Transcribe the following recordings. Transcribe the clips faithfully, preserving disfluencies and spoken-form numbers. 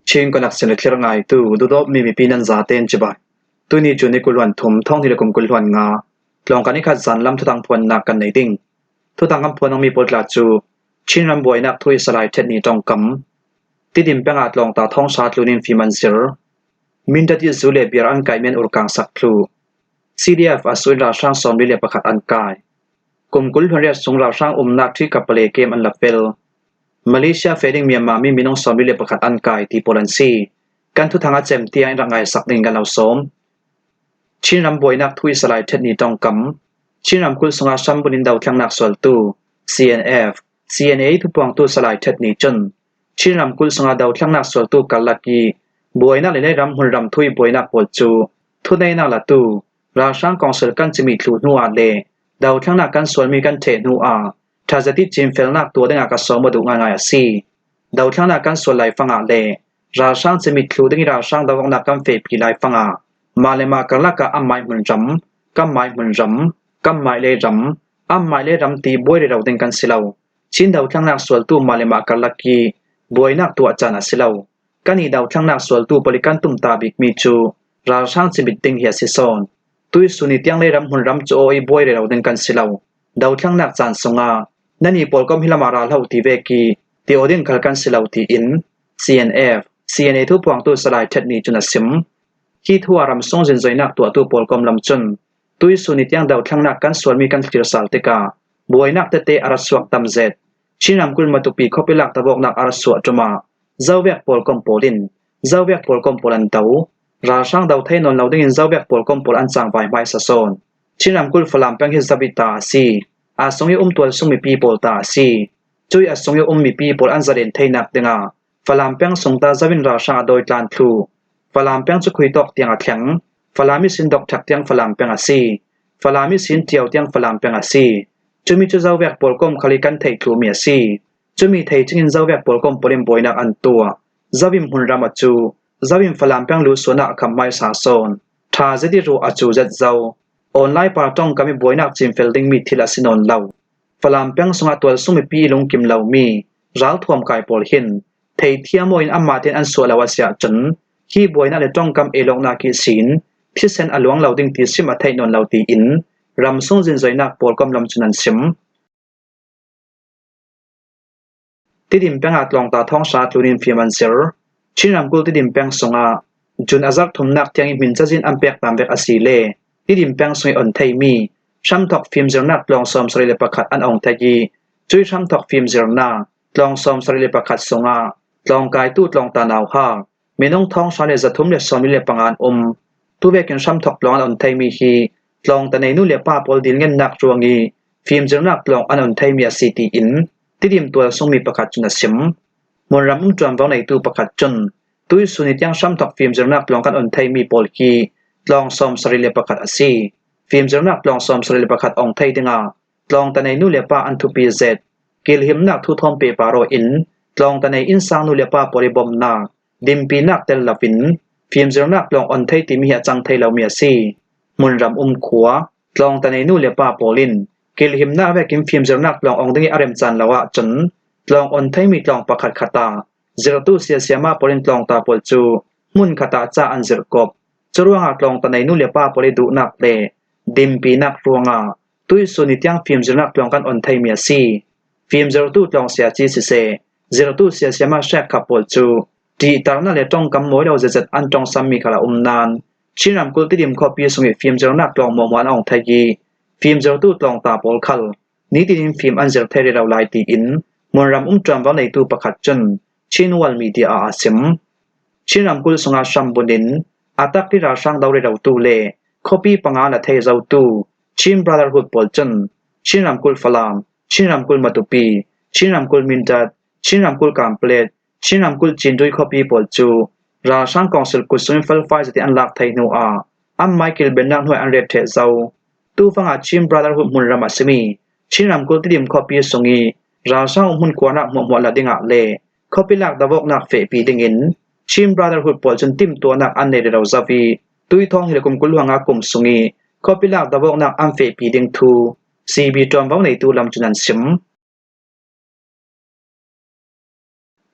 Chin Connection le thlir ngaitu, dudawp mi mipi nan zaten cibai. Tuni June ni kul hluan thum, thawng hnih le kum kul hluan nga, tlawng kan ni khat zan lam thuthang phuannak kan nei ding. Thuthang kan phuan mi pawl tla cu Chin ram buainak thu i Salai Ṭhet Ni ṭongkam, Tidim peng ah tlawngta thawngsa tlunin fim an zir. Mindat i zu le biar an kaih mi an urkang sak thluh. C D F a suin ralhrang sawmli le pakhat an kai. Kum kul hluan riat sung ralhrang umnak ṭhi kapale kem an la fel. Malaysia feh ding Myanmar mi minung sawmli le pakhat an kai ti pawl an si. Kan thuthang a cem tiang in rak ngaisak dingin kan lo sawm. Chin ram buainak thu i Salai Ṭhet Ni ṭongkam, Chin ramkulh sungah hram bunin dothlennak sualtu C N F, C N A thupuangtu Salai Ṭhet Ni cun Chin ramkulh sungah dothlennak sualtu karlak i buainak le leiram hmunram thu i buainak pawl cu thuneihnak latu ralhrang kawngsil kan cimit thluh hnuah le dothlennak kan sualmi kan ṭheh hnuah ṭha zetin cinfelnak tuah dingah ka sawm aw duh ngaingai a si. Dothlennak kan sual laifangah le ralhrang cimit thluh ding i ralhrang doawknak kan fehpi laifangah mah le mah karlak ah anmai hmunram, kanmai hmunram, kanmai leiram, anmai leiram ti buai rero ding kan si lo. Chin dothlennak sualtu mah le mah karlak i buainak tuah caan a si lo. Kan i dothlennak sualtu pawl i kan tumtah bikmi cu ralhrang cimit ding hi a si sawn. Tuihsun i tiang leiram hmunram cu aw i buai rero ding kan si lo. Dothlennak caan sungah nan i pawlkom hi lamah ra hlah ti vek i ti aw ding khal kan si lo tiin C N F, C N A thupuangtu Salai Ṭhet Ni cun a sim. Hi thu ah ramsung zin zoinak tuahtu pawlkom lam cun tuihsun i tiang dothlennak kan sualmi kan thlir sal tikah buainak tete a rak suak tam zet. Chin ramkulh Matupi khuapi lak doawknak a rak suah ṭum ah zovek pawlkom pawl in zovek pawlkom pawl an do. Ralhrang do thei nawn lo dingin zovek pawlkom pawl an cangvai hmaisa sawn. Chin ramkulh Falam peng hi zovek ta a si. A sung i um tualsung mipi pawl ta a si. Cui a sung i um mipi pawl an zalen theinak dingah Falam peng sung ta zovin ralhrang a dawi tlan thluh. Falam peng cu khuitawk tiang a thleng. Falam ihsin dok ṭhek tiang Falam peng a si. Falam ihsin ṭio tiang Falam peng a si. Cumi cu zovek pawlkom khal i kan theih thluhmi a si. Cumi thei cingin zovek pawlkom pawl in buainak an tuah. Zovin hmunram a cu, zovin Falam peng luhsuahnak a kham hmaisa sawn. Ṭha zet i ruah a cu zet zo. Online par ṭongkam i buainak cinfel dingmi thil a si nawn lo. Falam peng sungah tualsung mipi i lungkim lomi ralthuam kai pawl hin theithiam aw in anmah tein an suah lo a si ahcun hi buainak le ṭongkam eilawknak ihsin thisen a luang lo ding ti sim a theih nawn lo tiin ramsung zin zoinak pawlkom lam cun an sim. Tidim peng ah tlawngta thawngsa tlunin fim an zir. Chin ramkulh Tidim peng sungah June a zarh thumnak tiang i hmin cazin an pek tam vek a si le Tidim peng sung i on theimi hramthawk fimzirnak tlawng sawmsarih le pakhat an ong thei i cui hramthawk fimzirnak tlawng sawmsarih le pakhat sungah tlawngkaitu tlawngta nauhak minung thawngsa le zathum le sawmli le panga an um. Tuvekin hramthawk tlawng an on theimi hi tlawngta neinu le pa pawl dilngennak ruang i fimzirnak tlawng an on theimi a si tiin Tidim tualsungmi pakhat cun a sim. Hmunram um ṭuanvo neitu pakhat cun tuihsun i tiang hramthawk fimzirnak tlawng kan on theimi pawl hi tlawng sawmsarih le pakhat a si. Fimzirnak tlawng sawmsarih le pakhat ong thei dingah tlawngta neinu le pa an thupi zet. Kilhimnak thu thawm pehpar aw in tlawngta nei innsang nu le pa pawl i bomnak, dimpinak tel loin fimzirnak tlawng on thei timi hi a cang thei lomi a si. Hmunram um khua tlawngta neinu le pa pawl in kilhimnak vekin fimzirnak tlawng ong ding i a remcan lo ahcun tlawng on theimi tlawng pakhat khat ah zirhtu siasiama pawl in tlawngta pawl cu hmun khat ah ca an zirhkop. Curuangah tlawngta neinu le pa pawl i duhnak le dimpinak ruangah tuihsun i tiang fimzirnak tlawng kan on theimi a si. Fimzirtu tlawng siaci siseh, zirhtu siasiama hrekkhat pawl cu ṭihtarnak le ṭongkam mawi lo zetzet an ṭongsammi khal a um nain Chin ramkulh Tidim khuapi sung i fimzirnak tlawng hmuahhmuah an ong thei i fimzirtu tlawngta pawl khal nitin in fim an zir thei rero lai tiin hmunram um ṭuanvo neitu pakhat cun Chin World Media ah a sim. Chin ramkulh sungah hram bunin a tak i ralhrang do rerotu le khuapi panga la thei zotu Chin Brotherhood pawl cun Chin ramkulh Falam, Chin ramkulh Matupi, Chin ramkulh Mindat, Chin ramkulh Kanpetlet, Chin ramkulh Cindui khuapi pawl cu ralhrang kawngsil kut sungin felfai zetin an lak thei hnu ah anmai kilbennak hnuai an ret ṭheh zo. Tufangah Chin Brotherhood hmunram a simi Chin ramkulh Tidim khuapi sung i ralhrang um hmun khuanak hmuahhmuah la dingah le khuapi lak doawknak fehpi dingin Chin Brotherhood pawl cun timhtuahnak an nei rero zo i tuithawng hi le kum kul hluan nga kum sung i khuapi lak doawknak an fehpi ding thu C B ṭuanvo neitu lam cun an sim.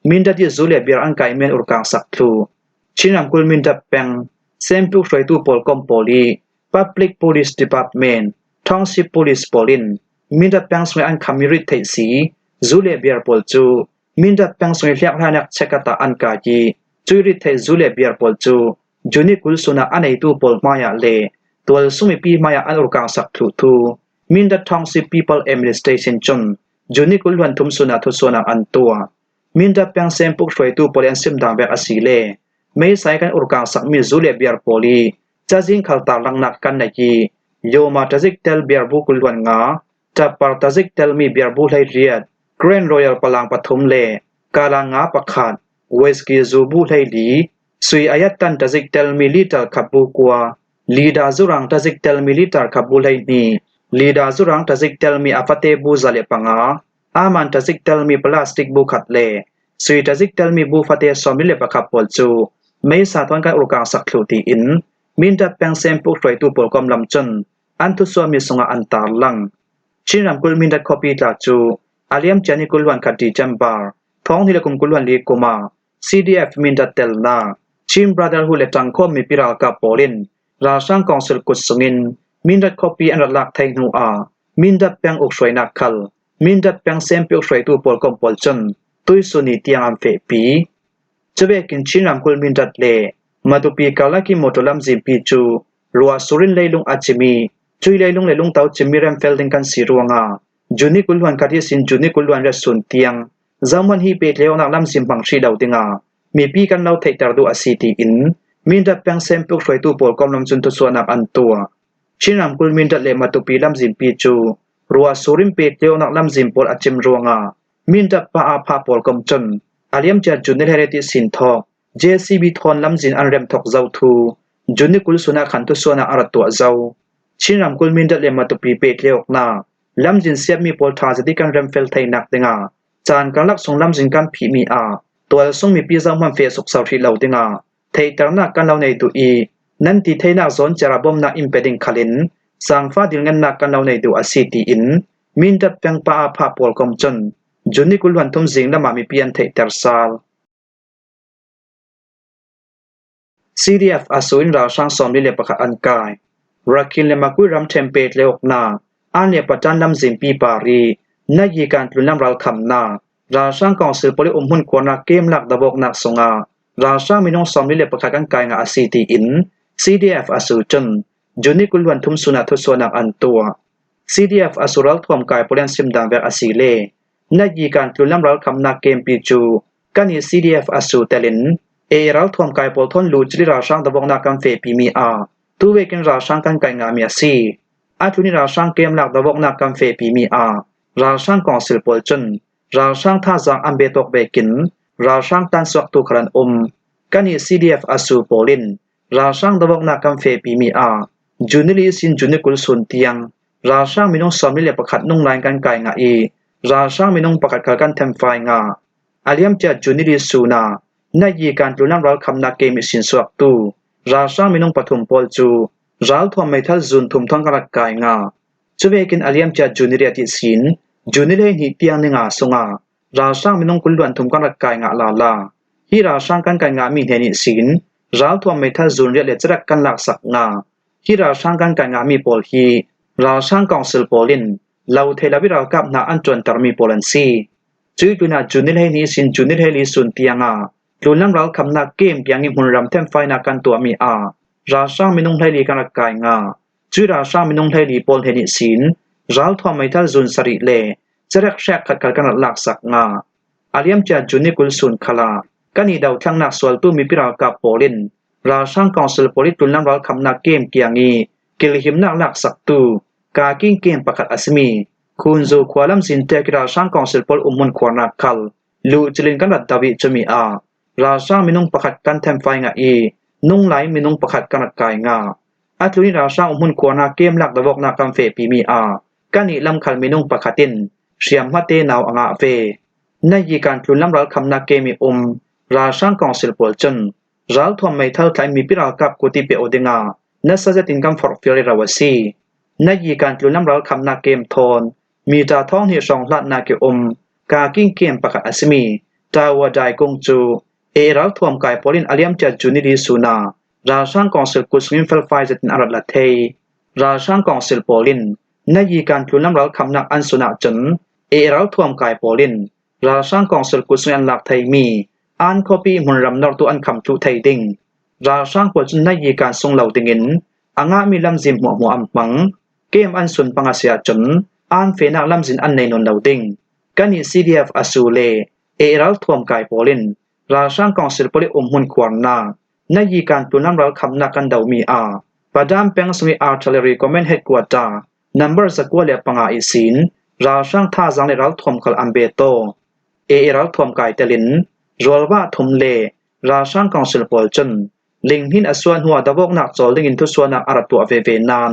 Mindat ih zu le biar an kai mi an urkangsak thluh. Chin ramkulh Mindat peng, Sempuk hruaitu pawl kom pawl ih Public Police Department, Township Police pawl in Mindat peng sungih an khami rit theih si zu le biar pawl cu Mindat peng sungih hliak hlainak check-at ah an kai ih, cuih rit theih zu le biar pawl cu June kul sun ah a neitu pawl hmaiah le tualsung mipi hmaiah an urkangsak thluh thu Mindat Township People Administration cun June kul hluan thum sun ah thusuahnak an tuah. Mindat peng Sempuk hruaitu pawl ih an simdang vek a si le meisa ih kan urkangsakmi zu le biar pawl ih cazin khal tarlangnak kan nei ih, Yoma tazik tel biarbu kul hluan nga, Tapar tazik telmi biarbu hleiriat, Grand Royal palang pathum le Kalanga pakhat, Whisky zubu hleili, Sui ayat tan tazik telmi liter khat bu kua, Lida zurang tazik telmi liter khat bu hleihnih, Lida zurang tazik telmi a fate bu za le panga, Aman tazik telmi plastic bu khat le Sui tazik telmi bu fate sawmli le pakhat pawl cu meisa thawn kan urkangsak thluh tiin Mindat peng Sempuk hruaitu pawl kom lam cun an thusuahmi sungah an tarlang. Chin ramkulh Mindat khuapi tla cu a liamcia ni kul hluan khat December thawng hnih le kum kul hluan li kum ah C D F Mindat telnak, Chin Brotherhood le ṭangkhawm mipi ralkap pawl in ralhrang kawngsil kut sungin Mindat khuapi an rak lak thei hnu ah Mindat peng uk hruainak khal Mindat peng Sempuk hruaitu pawl kom pawl cun tuihsun ni tiang an fehpi. Cuvekin Chin ramkulh Mindat le Matupi karlak ih motor lamzinpi cu ruah surin leilung a cim ih, cuih leilung le lungto cimmi remfel ding kan si ruangah June kul hluan khat ihsin June kul hluan riat sun tiang zohman hi pehtlaih awknak lamzin hmang hrih lo dingah mipi kan lo theihter duh a si tiin Mindat peng Sempuk hruaitu pawl kom lam cun thusuahnak an tuah. Chin ramkulh Mindat le Matupi lamzinpi cu ruah surin pehtlaih awknak lamzin pawl a cim ruangah Mindat pa aa phah pawl kom cun a liamcia June hleiriat ihsin thawk J C B thawn lamzin an rem thok zo thu June kul sun ah khan thusuahnak a rak tuah zo. Chin ramkulh Mindat le Matupi pehtlaih awknak lamzin siatmi pawl ṭha zet ih kan remfel theinak dingah caan karlak sung lamzin kan phihmi ah tualsung mipi zohman feh sukso hrih lo dingah theihternak kan lo nei duh ih, nan ti theinak zawn ciar ah bawmnak in pe ding khalin zaangfah dilngennak kan lo nei duh a si tiin Mindat peng pa aa phah pawl kom cun June kul hluan thum zing lamah mipi an theihter sal. C D F ASUU in ralhrang sawmli le pakhat an kai. Rakhine le Magway ramṭhen pehtlaih awknak An le Patan lamzinpi par ih Nayi kan tlunlam ralkhamnak ralhrang kawngsil pawl ih umhmun khuarnak kem lak dovawknak sungah ralhrang minung sawmli le pakhat kan kai ngah a si tiin C D F ASUU cun June kul hluan thum sun ah thusuahnak an tuah. C D F ASUU ralthuam kai pawl in an simdang vek a si le Nayi kan tlunlam ralkhamnak kempi cu kan ih C D F ASUU telin A A ralthuam kai pawl thawn luhcil ih ralhrang dovawknak kan fehpimi ah tuvekin ralhrang kan kai ngahmi a si. A tlun ih ralhrang kem lak dovawknak kan fehpimi ah ralhrang kawngsil pawl cun ralhrang thazaang an bet awk vekin ralhrang tansuaktu khal an um. Kan ih C D F ASUU pawl in ralhrang dovawknak kan fehpimi ah June li ihsin June kul sun tiang ralhrang minung sawmli le pakhat nung lai in kan kai ngah ih ralhrang minung pakhat khal kan themfai ngah. A liamcia June li sun ah Nayi kan tlunlam ralkhamnak kem ihsin suaktu ralhrang minung pathum pawl cu ralthuam meithal zun thum thawn kan rak kai ngah. Cuvekin a liamcia June riat ihsin June hleihnih tiang ni nga sungah ralhrang minung kul hluan thum kan rak kai ngah lala. Hi ralhrang kan kai ngahmi hnen ihsin ralthuam meithal zun riat le carak kan laksak ngah. Hi ralhrang kan kai ngahmi pawl hi ralhrang kawngsil pawl in lo thei lo ih ralkap hna an ṭuantermi pawl an si. Cuih tlunah June hleihnih ihsin June hleili sun tiangah tlunlam ralkhamnak kem kiang ih hmunram themfainak kan tuahmi ah ralhrang minung hleili kan rak kai ngah. Cuih ralhrang minung hleili pawl hnen ihsin ralthuam meithal zun sarih le carak hrekkhat khal kan rak laksak ngah. A liamcia June kul sun khalah kan ih dothlangnak sualtu mipi ralkap pawl in ralhrang kawngsil pawl ih tlunlam ralkhamnak kem kiang ih kilhimnak laksaktu kaking kem pakhat a simi Khunzu khua lamzin tek ih ralhrang kawngsil pawl umhmun khuarnak khal luhcil in kan rak do ih cumi ah ralhrang minung pakhat kan themfai ngah ih nung lai minung pakhat kan rak kai ngah. A tlun ih ralhrang umhmun khuarnak kem lak dovawknak kan fehpimi ah kan ih lam khal minung pakhat in hriamhmate nau a ngah ve. Nayi kan tlunlam ralkhamnak kem ih um ralhrang kawngsil pawl cun ralthuam meithal thlah in mipi ralkap kut ih pe aw dingah nasa zetin kan forhfial rero a si. Nayi kan tlunlam ralkhamnak kem thawn mita thawng hnih hrawng hlatnak ih um kaking kem pakhat a simi Tawa Daikung cu A A ralthuam kai pawl in a liamcia June ni li sun ah ralhrang kawngsil kut sungin felfai zetin a rat la thei. Ralhrang kawngsil pawl in Nayikan tlunlam ralkhamnak an sun ahcun A A ralthuam kai pawl in ralhrang kawngsil kut sungin an lak theimi An khuapi hmunram nortu an kham thluh thei ding. Ralhrang pawl cun Nayikan sung lo dingin a ngahmi lamzin hmuahhmuah an hmang. Kem an sun pang a si ahcun an fehnak lamzin an nei nawn lo ding. Kan i C D F a su le A A ralthuam kai pawl in ralhrang kawngsil pawl i umhmun khuarnak Nayikan tlunlam ralkhamnak kan domi ah Padam peng sung i Artillery Command Headquarter number zakua le panga ihsin ralhrang thazaang le ralthuam khal an be taw. A A ralthuam kai telin rualvah thum le ralhrang kawngsil pawl cun linghnin a suah hnuah davawknak cawl dingin thusuahnak a rak tuah veve nain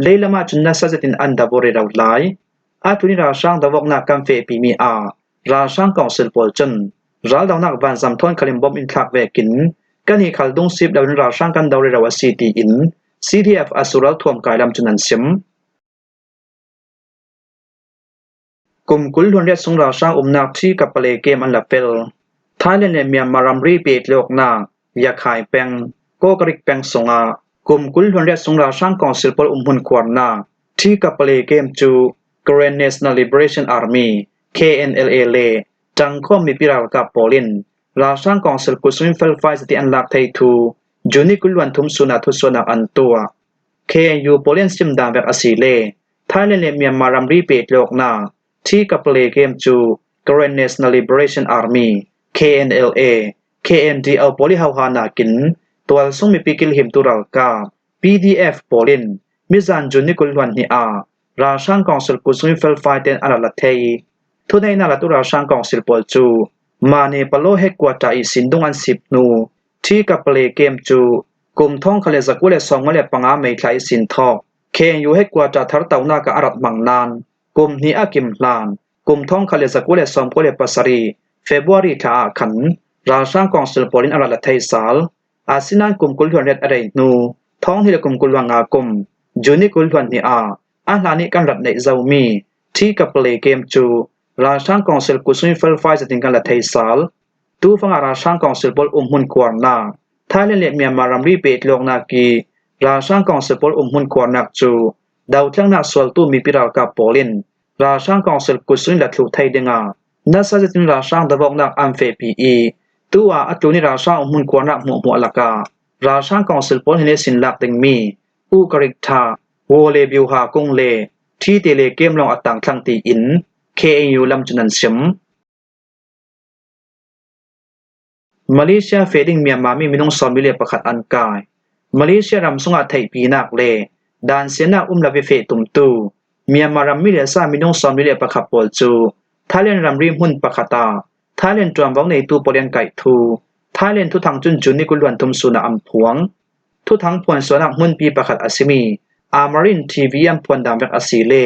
leilam ahcun nasa zetin an davo rero lai. A tlun i ralhrang davawknak kan fehpimi ah ralhrang kawngsil pawl cun raldonak vanzam thawn khalin bom in thlak vekin kan i khal dungsip loin ralhrang kan do rero a si tiin C D F a su ralthuam kai lam cun an sim. Kum kul hluan riat sung ralhrang umnak Ṭhi Kapale kem an la fel. Thailand le Myanmar ramri pehtlaihawknak Yakhai peng, Kawkarik peng sungah kum kul hluan riat sung ralhrang kawngsil pawl umhmun khuarnak Ṭhi Kapale kem cu Karen National Liberation Army, K N L A le ṭangkhawm mipi ralkap pawl in ralhrang kawngsil kut sungin felfai zetin an lak thei thu June ni kul hluan thum sun ah thusuahnak an tuah. K N U pawl in sim dan vek a si le Thailand le Myanmar ramri pehtlaihawknak Ṭhi Kapale kem cu Karen National Liberation Army, K N L A, K N D L pawl i hohanakin tualsung mipi kilhimtu ralkap P D F pawl in mizan June ni kul hluan hnih ah ralhrang kawngsil kut sungin felfai tein a rak la thei. Thuneihnak latu ralhrang kawngsil pawl cu Mane Palo headquarter ihsin dung an sip hnu Ṭhi Kapale kem cu kum thawngkhat le zakua le sawmnga le panga May thla ihsin thawk K N U headquarter thartonak ah a rak hmang nain kum hnih a kim hlan kum thawngkhat le zakua le sawmkua le pasarih February thla ah khan ralhrang kawngsil pawl in a rak la thei sal. Asinain kum kul hluan riat a rei hnu thawng hnih le kum kul hluan nga kum June ni kul hluan hnih ah a hlan ih kan rak neih zomi Ṭhi Kapale kem cu ralhrang kawngsil kut sungin felfai zetin kan la thei sal. Tufang ah ralhrang kawngsil pawl umhmun khuarnak Thailand le Myanmar ramri pehtlaihawknak i ralhrang kawngsil pawl umhmun khuarnak cu dothlennak sualtu mipi ralkap pawl in ralhrang kawngsil kut sungin la thluh thei dingah nasa zetin ralhrang davawknak an fehpi i tu ah a tlun i ralhrang umhmun khuarnak hmuahhmuah lakah ralhrang kawngsil pawl hin ihsin lak dingmi Ukarik Tha, Wo le Biuha Kung le Ṭhi Tele kem lawng a tangthlang tiin K N U lam cun an sim. Malaysia feh ding Myanmar mi minung sawmli le pakhat an kai. Malaysia ram sungah theihpinak le dansianak um lo i feh tumtu Myanmar ram mi le sa minung sawmli le pakhat pawl cu Thailand ramri hmun pakhat ah Thailand ṭuanvo neitu pawl i an kaih thu Thailand thuthang cun June ni kul hluan thum sun ah an phuang. Thuthang phuansuahnak hmunpi pakhat a simi Amarin T V an phuan dan vek a si le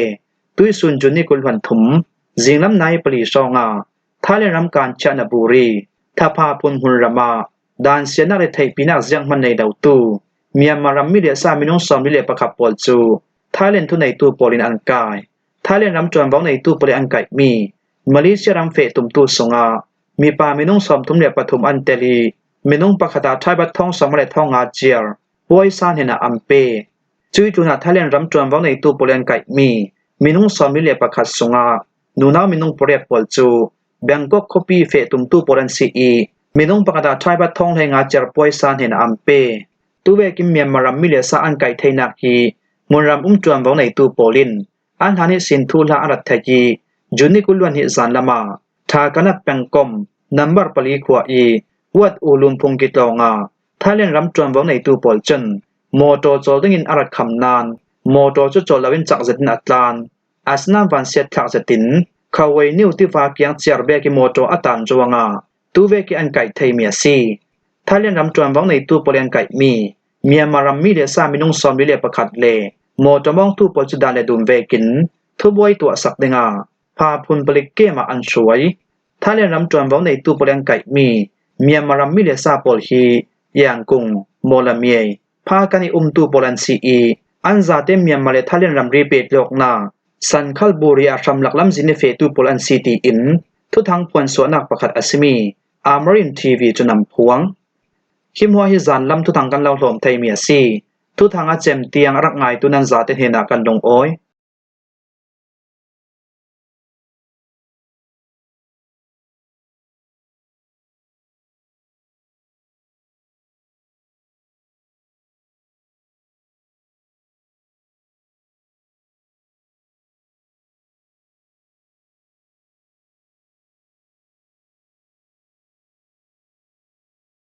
tuihsun June ni kul hluan thum zinglam nai pali hrawngah Thailand ram Kanchanaburi, Thapha phun hmunram ah dansianak le theihpinak zianghman nei lotu Myanmar ram mi le sa minung sawmli le pakhat pawl cu Thailand thuneitu pawl in an kai. Thailand ram ṭuanvo neitu pawl i an kaihmi Malaysia ram feh tumtu sungah mipa minung sawmthum le pathum an tel i minung pakhat ah ṭhaibat thawng sawmnga le thawng nga ciar puaisa hnen ah an pe. Cuih tlunah Thailand ram ṭuanvo neitu pawl i an kaihmi minung sawmli le pakhat sungah nunau minung pariat pawl cu Bangkok khuapi feh tumtu pawl an si i minung pakhat ah ṭhaibat thawng hleinga ciar puaisa hnen ah an pe. Tuvekin Myanmar ram mi le sa an kaih theinak hi hmunram um ṭuanvo neitu pawl in an hlan ihsin thuhla a rat thei i June ni kul hluan hnih zan lamah Tha Kanat pengkomh number pali khua i Wat U Lum phung kitlawng ah Thailand ram ṭuanvo neitu pawl cun mawtaw cawl dingin a rat kham nain mawtaw cu cawl loin cak zetin a tlan. Asinain vansiat thlak zetin Khawei Niu tiva kiang ciar bek i mawtaw a tan ruangah tuvek i an kaih theimi a si. Thailand ram ṭuanvo neitu pawl i an kaihmi Myanmar ram mi le sa minung sawmli le pakhat le mawtaw mawngtu pawl cu dan le dum vekin thubuai tuahsak dingah phaphun palik kem ah an hruai. Thailand ram ṭuanvo neitu pawl i an kaihmi Myanmar ram mi le sa pawl hi Yangon, Mawlamyine, Phakan i umtu pawl an si i an zate Myanmar le Thailand ramri pehtlaihawknak Sankhalburi ah hramlak lamzin i fehtu pawl an si tiin Thuthang phuansuahnak pakhat a simi Amarin T V cun an phuang. Hi hmuah hi zanlam thuthang kan lo hlawm theimi a si. Thuthang a cem tiang a rak ngaitu nan zate hnenah kan lungawi.